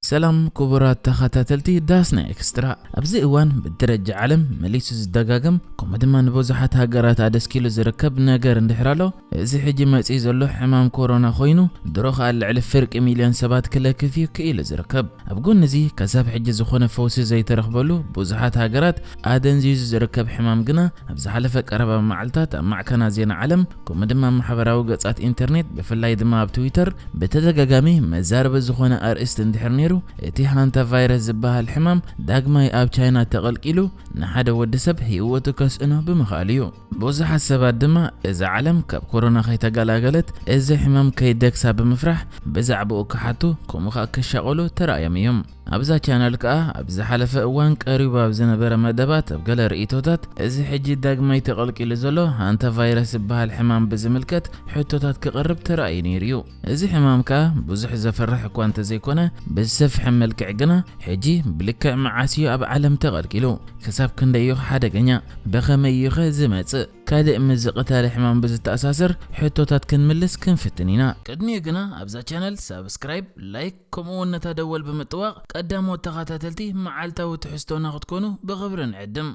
ሰላም ክቡራት ተኸታተልቲ ዳስና ኤክስትራ። ኣብዚ እዋን ብደረጃ ዓለም መሊሱ ዝደጋገም፣ ከምኡ ድማ ንብዙሓት ሃገራት ኣደስኪሉ ዝርከብ ነገር እንድሕር ኣሎ፣ እዚ ሕጂ መጺኡ ዘሎ ሕማም ኮሮና ኮይኑ፣ ድሮ ከኣ ልዕሊ ፍርቂ ሚልዮን ሰባት ክለክፍ እዩ ክኢሉ ዝርከብ። ኣብ ጎኒ እዚ፣ ከሳብ ሕጂ ዝኾነ ፈውሲ ዘይተረኽበሉ ብዙሓት ሃገራት ኣደንዚዙ ዝርከብ ሕማም ግና፣ ኣብ ዝሓለፈ ቀረባ መዓልታት ኣብ ማዕከናት ዜና ዓለም፣ ከምኡ ድማ ማሕበራዊ ገጻት ኢንተርኔት፣ ብፍላይ ድማ ኣብ ትዊተር፣ ብተደጋጋሚ መዛረቢ ዝኾነ ኣርእስቲ እንድሕር ነይሩ፣ እቲ ሃንታ ቫይረስ ዝበሃል ሕማም ዳግማይ ኣብ ቻይና ተቐልቂሉ ንሓደ ወዲ ሰብ ህይወቱ ከስእኖ ብምኽኣሉ እዩ። ብዙሓት ሰባት ድማ እዛ ዓለም ካብ ኮሮና ከይተገላገለት፣ እዚ ሕማም ከይደግሳ ብምፍራሕ ብዛዕባኡ ክሓቱ፣ ከምኡ ኸኣ ክሻቐሉ ተራእዮም እዮም። ኣብዛ ቻነል ከኣ ኣብ ዝሓለፈ እዋን ቀሪቡ ኣብ ዝነበረ መደባት ኣብ ገለ ርእይቶታት፣ እዚ ሕጂ ዳግማይ ተቐልቂሉ ዘሎ ሃንታ ቫይረስ ዝበሃል ሕማም ብዝምልከት ሕቶታት ክቐርብ ተራእዩ ነይሩ እዩ። እዚ ሕማም ከኣ ብዙሕ ዘፍርሕ እኳ እንተዘይኮነ፣ ብዝሰፍሐ መልክዕ ግና ሕጂ ብልክዕ መዓስ እዩ ኣብ ዓለም ተቐልቂሉ? ክሳብ ክንደይ እዩ ሓደገኛ? ብኸመይ እዩ ኸ ዝመጽእ? ካልእ ምስ ዝቐታለ ሕማም ብዝተኣሳሰር ሕቶታት ክንምልስ ክንፍትን ኢና። ቅድሚኡ ግና ኣብዛ ቻነል ሳብስክራይብ፣ ላይክ፣ ከምኡ እውን ነታ ደወል ብምጥዋቕ ቀዳሞት ተኸታተልቲ መዓልታዊ ትሕዝቶና ክትኮኑ ብኽብሪ ንዕድም።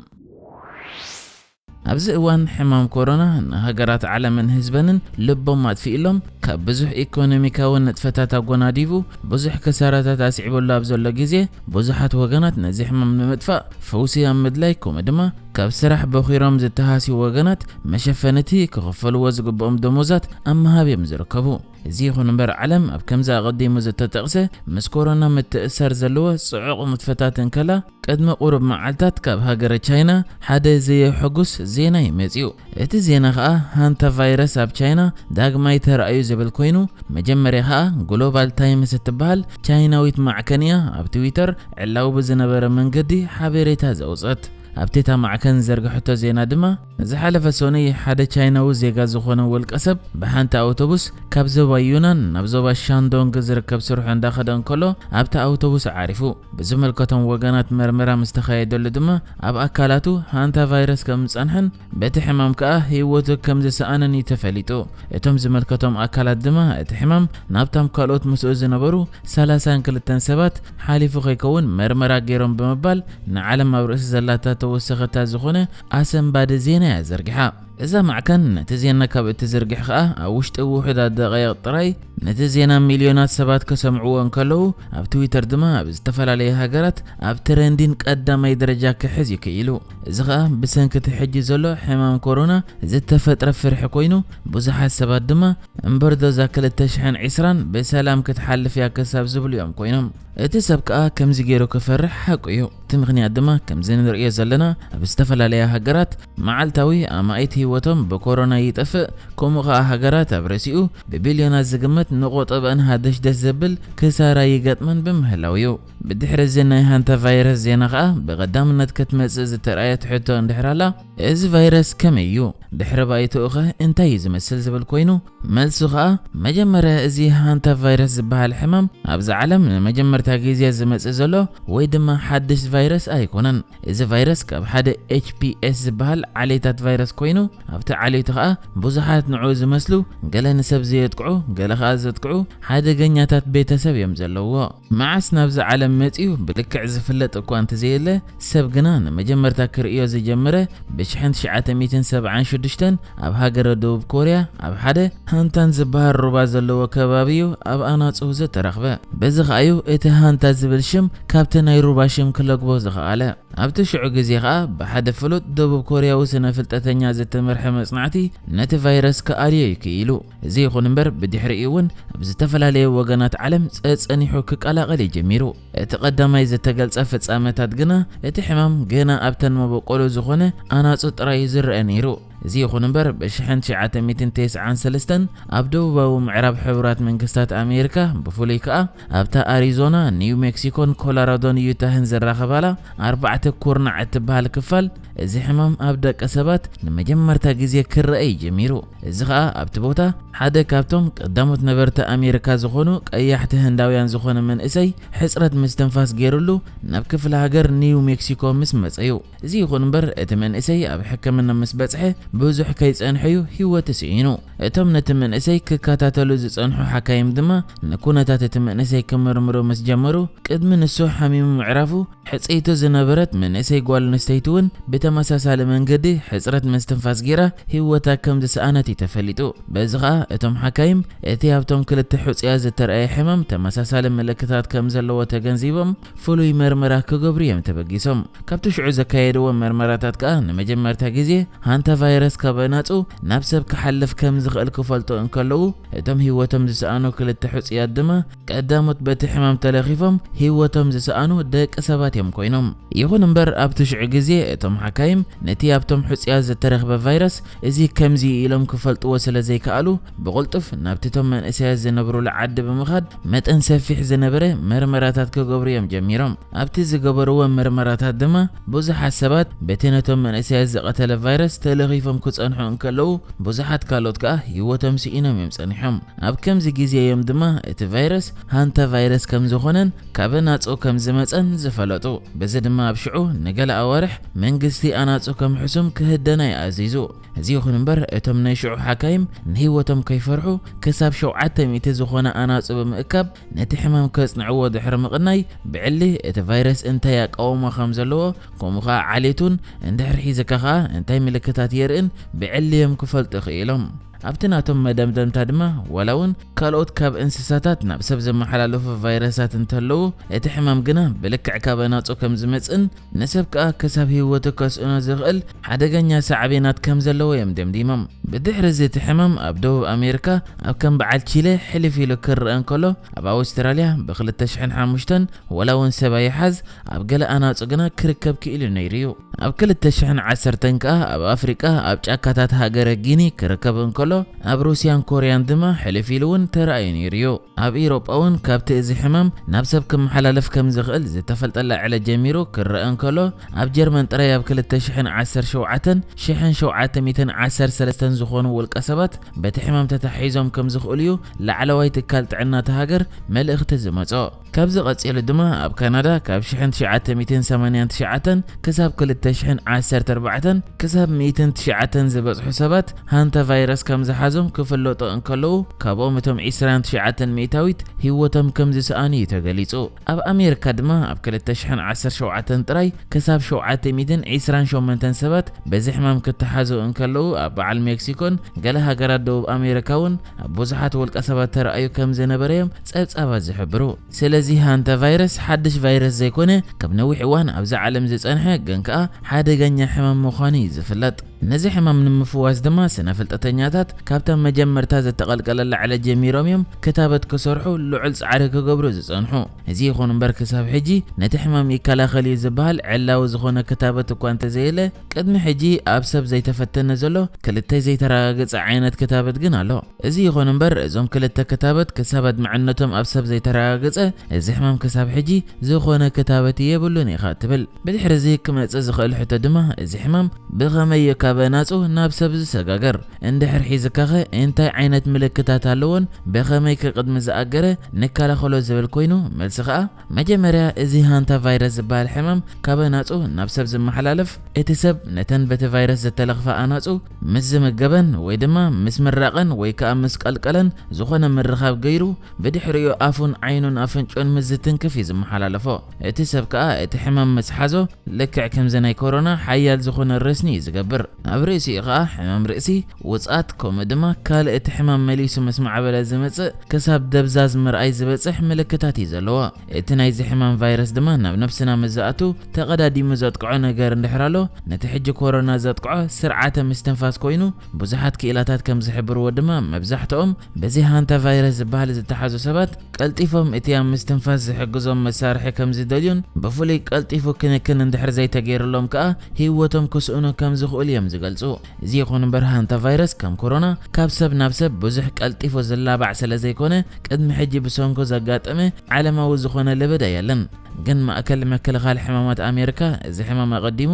ኣብዚ እዋን ሕማም ኮሮና ንሃገራት ዓለምን ህዝበንን ልቦም ኣጥፊእሎም፣ ካብ ብዙሕ ኢኮኖሚካዊ ንጥፈታት ኣጎናዲቡ፣ ብዙሕ ክሳራታት ኣስዒቡሉ ኣብ ዘሎ ግዜ፣ ብዙሓት ወገናት ነዚ ሕማም ንምጥፋእ ፈውሲ ኣብ ምድላይ፣ ከምኡ ድማ ካብ ስራሕ በኺሮም ዝተሃስዩ ወገናት መሸፈኒ እቲ ክኽፈልዎ ዝግብኦም ደሞዛት ኣብ ምሃብ እዮም ዝርከቡ። እዚ ይኹን እምበር፣ ዓለም ኣብ ከምዚ ኣቐዲሙ ዝተጠቕሰ ምስ ኮሮና ምትእስሳር ዘለዎ ጽዑቕ ንጥፈታት እንከላ፣ ቅድሚ ቁሩብ መዓልታት ካብ ሃገረ ቻይና ሓደ ዘየሐጉስ ዜና እዩ መጺኡ። እቲ ዜና ኸኣ፣ ሃንታ ቫይረስ ኣብ ቻይና ዳግማይ ተራእዩ ዝብል ኮይኑ፣ መጀመርያ ኸኣ ግሎባል ታይምስ እትበሃል ቻይናዊት ማዕከን እያ ኣብ ትዊተር ዕላዊ ብዝነበረ መንገዲ ሓበሬታ ዘውጸት። ኣብቲ እታ ማዕከን ዝዘርግሐቶ ዜና ድማ፣ ዝሓለፈ ሰኑይ ሓደ ቻይናዊ ዜጋ ዝኾነ ውልቀ ሰብ ብሓንቲ ኣውቶቡስ ካብ ዞባ ዩናን ናብ ዞባ ሻንዶንግ ዝርከብ ስርሑ እንዳኸደ እንከሎ ኣብታ ኣውቶቡስ ዓሪፉ። ብዝምልከቶም ወገናት መርመራ ምስ ተኻየደሉ ድማ ኣብ ኣካላቱ ሃንታ ቫይረስ ከም ዝጸንሐን በቲ ሕማም ከኣ ህይወቱ ከም ዝሰኣነን እዩ ተፈሊጡ። እቶም ዝምልከቶም ኣካላት ድማ እቲ ሕማም ናብቶም ካልኦት ምስኡ ዝነበሩ ሰላሳን ክልተን ሰባት ሓሊፉ ከይከውን መርመራ ገይሮም ብምባል ንዓለም ኣብ ርእሲ ዘላታ ተወሰኸታ ዝኾነ ኣሰንባዲ ዜና እያ ዘርጊሓ። እዛ ማዕከን ነቲ ዜና ካብ እትዝርግሕ ኸኣ ኣብ ውሽጢ ውሑዳት ደቃይቕ ጥራይ ነቲ ዜና ሚልዮናት ሰባት ክሰምዕዎ እንከለዉ፣ ኣብ ትዊተር ድማ ኣብ ዝተፈላለየ ሃገራት ኣብ ትረንዲን ቀዳማይ ደረጃ ክሕዝ እዩ ክኢሉ። እዚ ኸኣ ብሰንኪ እቲ ሕጂ ዘሎ ሕማም ኮሮና ዝተፈጥረ ፍርሒ ኮይኑ፣ ብዙሓት ሰባት ድማ እምበርዶ እዛ ክልተ ሽሕን ዕስራን ብሰላም ክትሓልፍ እያ ክሳብ ዝብሉ እዮም ኮይኖም። እቲ ሰብ ከኣ ከምዚ ገይሩ ክፈርሕ ሓቁ እዩ። እቲ ምኽንያት ድማ ከምዚ ንርእዮ ዘለና ኣብ ዝተፈላለያ ሃገራት መዓልታዊ ኣማኢት ህይወቶም ብኮሮና ይጠፍእ፣ ከምኡ ከኣ ሃገራት ኣብ ርእሲኡ ብቢልዮናት ዝግመት ንቆጠበአን ሃደሽደሽ ዘብል ክሳራ ይገጥመን ብምህላው እዩ። ብድሕሪ እዚ ናይ ሃንታ ቫይረስ ዜና ከኣ ብቐዳምነት ክትመጽእ ዝተራእየት ሕቶ እንድሕር ኣላ፣ እዚ ቫይረስ ከመይ እዩ? ድሕሪ ባይትኡ ኸ እንታይ እዩ ዝመስል ዝብል ኮይኑ፣ መልሱ ኸኣ መጀመርያ እዚ ሃንታ ቫይረስ ዝበሃል ሕማም ኣብዛ ዓለም ንመጀመርታ ግዜ ዝመጽእ ዘሎ ወይ ድማ ሓድሽ ቫይረስ ኣይኮነን። እዚ ቫይረስ ካብ ሓደ ኤች ፒ ኤስ ዝበሃል ዓሌታት ቫይረስ ኮይኑ፣ ኣብቲ ዓሌቱ ኸኣ ብዙሓት ንዕኡ ዝመስሉ ገለ ንሰብ ዘየጥቅዑ፣ ገለ ኸኣ ዘጥቅዑ ሓደገኛታት ቤተሰብ እዮም ዘለውዎ። መዓስ ናብዚ ዓለም መጺኡ ብልክዕ ዝፍለጥ እኳ እንተዘየለ፣ ሰብ ግና ንመጀመርታ ክርእዮ ዝጀመረ ብሽሕን ትሽዓተ ሚእትን ሰብዓን ሽዱሽተን ኣብ ሃገረ ደቡብ ኮርያ ኣብ ሓደ ሃንታን ዝበሃል ሩባ ዘለዎ ከባቢ እዩ ኣብ ኣናጹ ዝተረኽበ። በዚ ኸኣዩ እቲ ሃንታ ዝብል ሽም ካብቲ ናይ ሩባ ሽም ክለግቦ ዝኸኣለ። ኣብቲ ሽዑ ግዜ ኸኣ ብሓደ ፍሉጥ ደቡብ ኮርያዊ ስነ ፍልጠተኛ ዝተመርሐ መጽናዕቲ ነቲ ቫይረስ ክኣልዮ እዩ ክኢሉ። እዚ ይኹን እምበር ብድሕሪኡ እውን ኣብ ዝተፈላለየ ወገናት ዓለም ጸጸኒሑ ክቀላቐል እዩ ጀሚሩ። እቲ ቀዳማይ ዝተገልጸ ፍጻመታት ግና እቲ ሕማም ገና ኣብተን መበቆሉ ዝኾነ ኣናጹ ጥራይ እዩ ዝረአ ነይሩ። እዚ ይኹን እምበር ብሽሕን ትሽዓተ ሚእትን ተስዓን ሰለስተን ኣብ ደቡባዊ ምዕራብ ሕቡራት መንግስታት ኣሜሪካ ብፍሉይ ከኣ ኣብታ ኣሪዞና፣ ኒው ሜክሲኮን ኮሎራዶን ዩታህን ዝራኸባላ ኣርባዕተ ኩርናዕ እትበሃል ክፋል እዚ ሕማም ኣብ ደቂ ሰባት ንመጀመርታ ግዜ ክረአ እዩ ጀሚሩ። እዚ ኸኣ ኣብቲ ቦታ ሓደ ካብቶም ቀዳሞት ነበርቲ ኣሜሪካ ዝኾኑ ቀያሕቲ ህንዳውያን ዝኾነ መንእሰይ ሕጽረት ምስትንፋስ ገይሩሉ ናብ ክፍለ ሃገር ኒው ሜክሲኮ ምስ መጸ እዩ። እዚ ይኹን እምበር እቲ መንእሰይ ኣብ ሕክምና ምስ በጽሐ ብዙሕ ከይጸንሐ እዩ ህይወቱ ስኢኑ። እቶም ነቲ መንእሰይ ክከታተሉ ዝጸንሑ ሓካይም ድማ ንኩነታት እቲ መንእሰይ ክምርምሩ ምስ ጀመሩ፣ ቅድሚ ንሱ ሓሚሙ ምዕራፉ፣ ሕጽይቱ ዝነበረት መንእሰይ ጓል ኣንስተይቲ እውን ብተመሳሳሊ መንገዲ ሕጽረት ምስትንፋስ ገይራ ህይወታ ከም ዝሰኣነት እዩ ተፈሊጡ። በዚ ኸኣ እቶም ሓካይም እቲ ኣብቶም ክልተ ሕጹያት ዝተረኣየ ሕማም ተመሳሳሊ ምልክታት ከም ዘለዎ ተገንዚቦም ፍሉይ መርመራ ክገብሩ እዮም ተበጊሶም። ካብቲ ሽዑ ዘካየድዎ መርመራታት ከኣ ንመጀመርታ ግዜ ሃንታ ቫይረስ ካብ ኣናጹ ናብ ሰብ ክሓልፍ ከም ዝኽእል ክፈልጡ እንከለዉ፣ እቶም ህይወቶም ዝሰኣኑ ክልተ ሕጹያት ድማ ቀዳሞት በቲ ሕማም ተለኺፎም ህይወቶም ዝሰኣኑ ደቂ ሰባት እዮም ኮይኖም። ይኹን እምበር ኣብቲ ሽዑ ግዜ እቶም ሓካይም ነቲ ኣብቶም ሕጹያት ዝተረኽበ ቫይረስ እዚ ከምዚ ኢሎም ክፈልጥዎ ስለ ዘይከኣሉ፣ ብቕልጡፍ ናብቲ እቶም መንእሰያት ዝነብሩሉ ዓዲ ብምኻድ መጠን ሰፊሕ ዝነበረ መርመራታት ክገብሩ እዮም ጀሚሮም። ኣብቲ ዝገበርዎ መርመራታት ድማ ብዙሓት ሰባት በቲ ነቶም መንእሰያት ዝቐተለ ቫይረስ ተለኺፎም ክጸንሑ እንከለዉ፣ ብዙሓት ካልኦት ከኣ ህይወቶም ስኢኖም እዮም ጸኒሖም። ኣብ ከምዚ ግዜ እዮም ድማ እቲ ቫይረስ ሃንታ ቫይረስ ከም ዝኾነን ካብ ኣናጹ ከም ዝመጸን ዝፈለጡ። በዚ ድማ ኣብ ሽዑ ንገለ ኣዋርሕ መንግስቲ ኣናጹ ከም ሕሱም ክህደን እዩ ኣዚዙ። እዚ ይኹን እምበር እቶም ናይ ሽዑ ሓካይም ንህይወቶም ከይፈርሑ ክሳብ ሸውዓተ ሚእቲ ዝኾነ ኣናጹ ብምእካብ ነቲ ሕማም ከጽንዕዎ ድሕሪ ምቕናይ ብዕሊ እቲ ቫይረስ እንታይ ኣቃውማ ከም ዘለዎ ከምኡ ኸኣ ዓሌቱን እንድሕር ሒዝካ ኸኣ እንታይ ምልክታት የርእን ብዕሊ እዮም ክፈልጡ ክኢሎም። ኣብቲ ናቶም መደምደምታ ድማ ዋላ እውን ካልኦት ካብ እንስሳታት ናብ ሰብ ዝመሓላለፉ ቫይረሳት እንተለዉ እቲ ሕማም ግና ብልክዕ ካብ ኣናጹ ከም ዝመጽእን ንሰብ ከኣ ክሳብ ህይወቱ ከስእኖ ዝኽእል ሓደገኛ ሳዕቤናት ከም ዘለዎ እዮም ደምዲሞም። ብድሕሪ እዚ እቲ ሕማም ኣብ ደቡብ ኣሜሪካ ኣብ ከም በዓል ቺለ ሕልፍ ኢሉ ክረአ እንከሎ ኣብ ኣውስትራልያ ብ ክልተ ሽሕን ሓሙሽተን ዋላ እውን ሰብ ኣይሓዝ ኣብ ገለ ኣናጹ ግና ክርከብ ክኢሉ ነይሩ እዩ። ኣብ ክልተ ሽሕን ዓሰርተን ከኣ ኣብ ኣፍሪቃ ኣብ ጫካታት ሃገረ ጊኒ ክርከብ እንከሎ ኣብ ሩስያን ኮርያን ድማ ሕልፍ ኢሉ እውን ተራእዩ ነይሩ እዩ። ኣብ ኢሮጳ እውን ካብቲ እዚ ሕማም ናብ ሰብ ክመሓላለፍ ከም ዝኽእል ዝተፈልጠላ ዕለት ጀሚሩ ክረአ እንከሎ ኣብ ጀርመን ጥራይ ኣብ ክልተ ሽሕን ዓሰርተ ሸውዓተን ሽሕን ሸውዓተ ሚእትን ዓሰርተ ሰለስተን ዝኾኑ ውልቀ ሰባት በቲ ሕማም ተታሒዞም ከም ዝኽእሉ እዩ ላዕለዋይ ትካል ጥዕና እታ ሃገር መልእኽቲ ዝመጾ። ካብዚ ቀጺሉ ድማ ኣብ ካናዳ ካብ ሽሕን ትሽዓተ ሚእትን ሰማንያን ትሽዓተን ክሳብ ክልተ ሽሕን ዓሰርተ ኣርባዕተን ክሳብ ሚእትን ትሽዓተን ዝበጽሑ ሰባት ሃንታ ቫይረስ ከም ዝሓዞም ክፍለጡ እንከለዉ ካብኦም እቶም ዕስራን ትሽዓተን ሚእታዊት ህይወቶም ከም ዝሰኣኑ እዩ ተገሊጹ። ኣብ ኣሜሪካ ድማ ኣብ ክልተ ሽሕን ዓሰርተ ሸውዓተን ጥራይ ክሳብ ሸውዓተ ሚእትን ዕስራን ሸሞንተን ሰባት በዚ ሕማም ክተሓዙ እንከለዉ ኣብ በዓል ሜክሲኮን ገለ ሃገራት ደቡብ ኣሜሪካ እውን ኣብ ብዙሓት ውልቀ ሰባት ተራእዩ ከም ዝነበረ እዮም ጸብጻባት ዝሕብሩ። ስለዚ ሃንታ ቫይረስ ሓድሽ ቫይረስ ዘይኮነ፣ ካብ ነዊሕ እዋን ኣብዛ ዓለም ዝጸንሐ ግን ከኣ ሓደገኛ ሕማም ምዃኑ እዩ ዝፍለጥ። ነዚ ሕማም ንምፍዋስ ድማ ስነ ፍልጠተኛታት ካብታ መጀመርታ ዘተቐልቀለላ ዕለት ጀሚሮም እዮም ክታበት ክሰርሑ ልዑል ጻዕሪ ክገብሩ ዝጸንሑ። እዚ ይኹን እምበር ክሳብ ሕጂ ነቲ ሕማም ይከላኸል እዩ ዝበሃል ዕላዊ ዝኾነ ክታበት እኳ እንተዘየለ፣ ቅድሚ ሕጂ ኣብ ሰብ ዘይተፈተነ ዘሎ ክልተ ዘይተረጋገጸ ዓይነት ክታበት ግን ኣሎ። እዚ ይኹን እምበር እዞም ክልተ ክታበት ክሳብ ኣድማዕነቶም ኣብ ሰብ ዘይተረጋገጸ፣ እዚ ሕማም ክሳብ ሕጂ ዝኾነ ክታበት የብሉን ኢኻ ትብል። ብድሕሪ እዚ ክመጽእ ዝኽእል ሕቶ ድማ እዚ ሕማም ብኸመይ እዩ ካብ ኣናጹ ናብ ሰብ ዝሰጋገር? እንድሕር ሒዝካኸ እንታይ ዓይነት ምልክታት ኣለዎን ብኸመይ ከ ቅድሚ ዝኣገረ ንከላኸሎ ዝብል ኮይኑ፣ መልሲ ኸኣ መጀመርያ እዚ ሃንታ ቫይረስ ዝበሃል ሕማም ካብ ኣናጹ ናብ ሰብ ዝመሓላለፍ እቲ ሰብ ነተን በቲ ቫይረስ ዝተለኽፋ ኣናጹ ምስ ዝምገበን ወይ ድማ ምስ ምራቐን ወይ ከኣ ምስ ቀልቀለን ዝኾነ ምርኻብ ገይሩ ብድሕሪኡ ኣፉን ዓይኑን ኣፍንጭኡን ምስ ዝትንክፍ እዩ ዝመሓላለፎ። እቲ ሰብ ከኣ እቲ ሕማም ምስ ሓዞ ልክዕ ከምዚ ናይ ኮሮና ሓያል ዝኾነ ረስኒ እዩ ዝገብር። ኣብ ርእሲኡ ከኣ ሕማም ርእሲ፣ ውጽኣት ከምኡ ድማ ካልእ እቲ ሕማም መሊሱ ምስ ማዕበለ ዝመጽእ ክሳብ ደብዛዝ ምርኣይ ዝበጽሕ ምልክታት እዩ ዘለዎ። እቲ ናይዚ ሕማም ቫይረስ ድማ ናብ ነብስና ምስ ዝኣቱ ተቐዳዲሙ ዘጥቅዖ ነገር እንድሕር ኣሎ ነቲ ሕጂ ኮሮና ዘጥቅዖ ስርዓተ ምስትንፋስ ኮይኑ ብዙሓት ክኢላታት ከም ዝሕብርዎ ድማ መብዛሕትኦም በዚ ሃንታ ቫይረስ ዝበሃል ዝተሓዙ ሰባት ቀልጢፎም እቲ ኣብ ምስትንፋስ ዝሕግዞም መሳርሒ ከም ዝደልዩን ብፍሉይ ቀልጢፉ ክንክን እንድሕር ዘይተገይርሎም ከኣ ህይወቶም ክስእኑ ከም ዝኽእሉ እዮም ዝገልጹ። እዚ ይኹን እምበር ሃንታ ቫይረስ ከም ኮሮና ካብ ሰብ ናብ ሰብ ብዙሕ ቀልጢፉ ዝላባዕ ስለ ዘይኮነ ቅድሚ ሕጂ ብሰንኩ ዘጋጠመ ዓለማዊ ዝኾነ ለበዳ የለን። ግን ማእከል ምክልኻል ሕማማት ኣሜሪካ እዚ ሕማም ኣቐዲሙ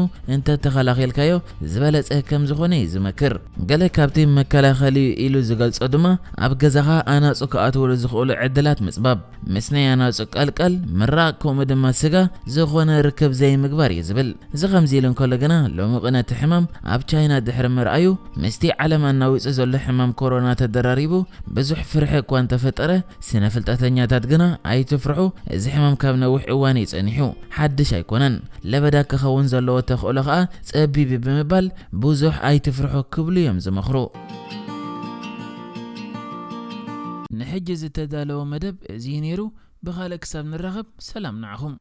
እንተተኸላኺልካዮ ዝበለጸ ከም ዝኾነ እዩ ዝመክር። ገለ ካብቲ መከላኸሊ ኢሉ ዝገልጾ ድማ ኣብ ገዛኻ ኣናጹ ክኣትውሉ ዝኽእሉ ዕድላት ምጽባብ፣ ምስ ናይ ኣናጹ ቀልቀል፣ ምራቕ ከምኡ ድማ ስጋ ዝኾነ ርክብ ዘይምግባር እዩ ዝብል። እዚ ከምዚ ኢሉ እንከሎ ግና ሎሚ ቅነ እቲ ሕማም ኣብ ቻይና ድሕሪ ምርኣዩ፣ ምስቲ ዓለም ኣናዊጹ ዘሎ ሕማም ኮሮና ተደራሪቡ ብዙሕ ፍርሒ እኳ እንተፈጠረ፣ ስነ ፍልጠተኛታት ግና ኣይትፍርሑ፣ እዚ ሕማም ካብ ነዊሕ እዋን እዩ ጸኒሑ፣ ሓድሽ ኣይኮነን፣ ለበዳ ክኸውን ዘለዎ ተኽእሎ ከኣ ጸቢብ እዩ ብምባል ብዙሕ ኣይትፍርሑ ክብሉ እዮም ዝመኽሩ። ንሕጂ ዝተዳለወ መደብ እዚ እዩ ነይሩ። ብኻልእ ክሳብ ንራኸብ ሰላም ንዓኹም።